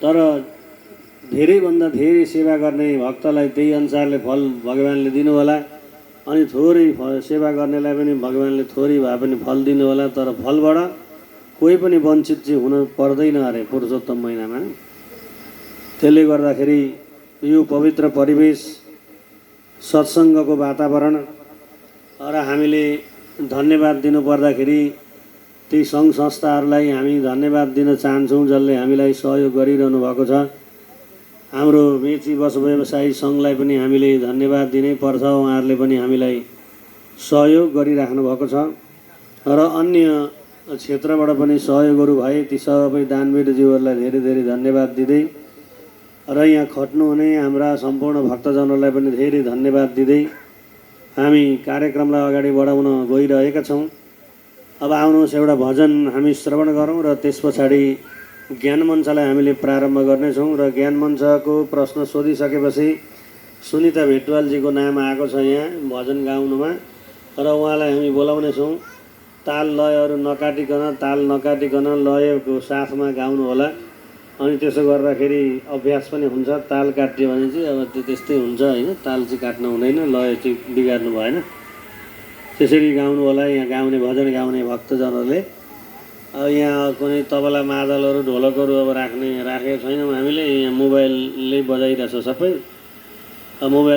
तर धेरैभन्दा धेरै सेवा गर्ने भक्तलाई त्यही अनुसारले फल भगवानले दिनु होला, अनि थोरै सेवा गर्नेलाई पनि भगवानले थोरै भए पनि फल दिनु होला। तर फलबाट कोही पनि वञ्चित चाहिँ हुन पर्दैन अरे पुरुषोत्तम महिनामा। त्यसले गर्दाखेरि यो पवित्र परिवेश, सत्सङ्गको वातावरण र हामीले धन्यवाद दिनुपर्दाखेरि ती सङ्घ संस्थाहरूलाई हामी धन्यवाद दिन चाहन्छौँ जसले हामीलाई सहयोग गरिरहनु भएको छ। हाम्रो मेची बस व्यवसायी सङ्घलाई पनि हामीले धन्यवाद दिनै पर्छ, उहाँहरूले पनि हामीलाई सहयोग गरिराख्नु भएको छ। र अन्य क्षेत्रबाट पनि सहयोगहरू भए ती सबै दानवीरज्यूहरूलाई धेरै धेरै धन्यवाद दिँदै र यहाँ खट्नुहुने हाम्रा सम्पूर्ण भक्तजनहरूलाई पनि धेरै धन्यवाद दिँदै हामी कार्यक्रमलाई अगाडि बढाउन गइरहेका छौँ। अब आउनुहोस् एउटा भजन हामी श्रवण गरौँ र त्यस पछाडि ज्ञान मञ्चलाई हामीले प्रारम्भ गर्नेछौँ। र ज्ञान मञ्चको प्रश्न सोधिसकेपछि सुनिता भेटवालजीको नाम आएको छ यहाँ भजन गाउनुमा, र उहाँलाई हामी बोलाउनेछौँ। ताल लयहरू नकाटिकन लयको साथमा गाउनु होला। अनि त्यसो गर्दाखेरि अभ्यास पनि हुन्छ। ताल काट्यो भने चाहिँ अब त्यो त्यस्तै हुन्छ होइन, ताल चाहिँ काट्नु हुँदैन, लय चाहिँ बिगार्नु भएन। त्यसरी गाउनु होला यहाँ गाउने भजन गाउने भक्तजनहरूले। अब यहाँ कुनै तबला मादलहरू ढोलकहरू अब राखेको छैनौँ हामीले, यहाँ मोबाइलले बजाइरहेछ सबै। मोबाइल